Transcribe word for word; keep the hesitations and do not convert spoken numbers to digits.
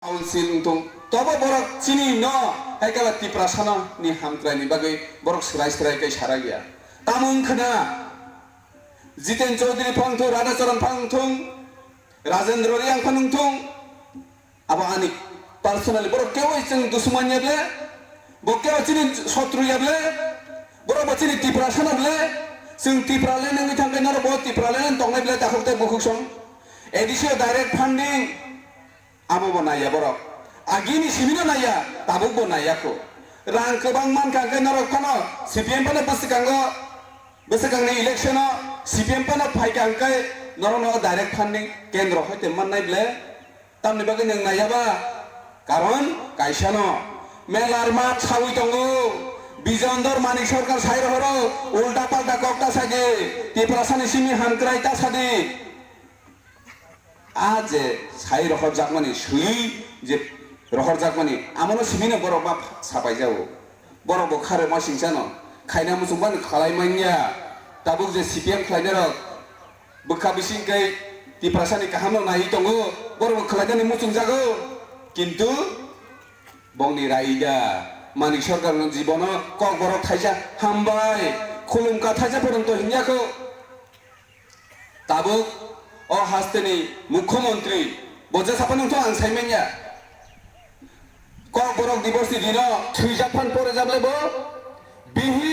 Council wngthung, tobo borok chini no hai kala Tiprasano ni hamkrai ni bagwi borok swrai swrai kai sara ya. Tamo wngkha na Jiten Chaudhary phang thung, Radha Charan phang thung, Rajendra Reang phang thung, abo ani personally borok kebo chwng dusman ya ble, bo kebo chini sotru ya ble, borok bo chini Tiprasano ble, chwng Tipraland wngwi thangkhe norok bo Tipraland tongnai ble takhuk tei bukhuk song. A D C o direct funding, abo bo naiya borok. Agini simino naiya, tabuk bo naiya kho. Rang kwbang mankha hwnkhe norok phano C P M phano bwswkango, bwswkangni election o C P M phano phaikha hwnkhe norokno direct funding kendro hoite mannai ble. Tamni bagwi nwng naiya ba? Karon kaisano melar mat sawi tongo. Bijon Dor Manik Sarkar sai rohoro ulta palta kok ta sadi, Tiprasani simi hamkrai ta sadi. A je sai rohorjakmani, swiwi je rohorjakmani, amono simino borok ma sapai jago. Borok bo kharema singsano khaina muchung bani khalai manya. Tabuk je C P M khlainai rok bwkha bising kai Tiprasani kaham no nai tongo, borok bo khlainani muchung jago. Kintu bongni raida Manik Sarkar no jibono kok borok thaisa hambai khulumka thaisa porjonto hinya kho. Tabuk o hasteni mukhyamantri bo je sapanung to ang sai manya. Kokborok Divorce ni dino thwijak phan pore jable bo bihik